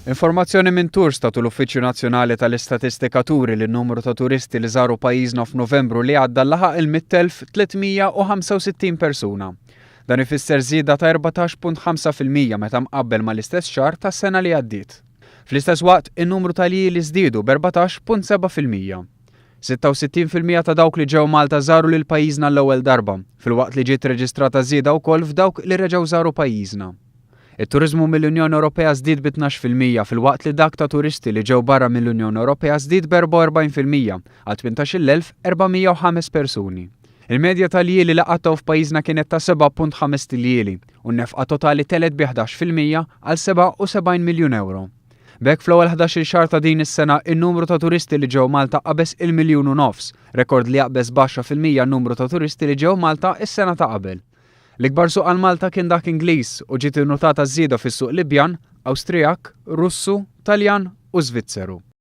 Informazzjoni minn Turstat u l-Uffiċċju Nazzjonali tal-Istatistika turi li n-numru ta' turisti li żaru pajjiżna f'Novembru li għadda laħaq il-100,365 persuna. Dan ifisser żieda ta' 14.5% meta mqabbel mal-istess xahar tas-sena li għaddiet. Fl-istess waqt, in-numru ta' ljieli żdiedu b'14.7%. 66% ta' dawk li ġew Malta żaru lil pajjiżna l-ewwel darba, filwaqt li ġiet reġistrata żieda wkoll f'dawk li reġgħu żaru pajjiżna. It-turiżmu mill-Unjoni Ewropea żdied bi 12% filwaqt li dak ta' turisti li ġew barra mill-Unjoni Ewropea żdied b'44% għal 18,405 persuni. Il-medja tal-ljieli li qattgħu f'pajjiżna kienet ta' 7.5 iljieli u n-nefqa totali telgħet bi 11% għal 77 miljun ewro. B'hekk fl-ewwel ħdax-il xahar ta' din is-sena in-numru ta' turisti li ġew Malta qabeż il-miljun u nofs, rekord li jaqbeż b'10% n-numru ta' turisti li ġew Malta s-sena ta' qabel. L-ikbar suq għal Malta kien dak Ingliż u ġiet innutata żieda fis-suq Libjan, Awstrijak, Russu, Taljan u Svizzeru.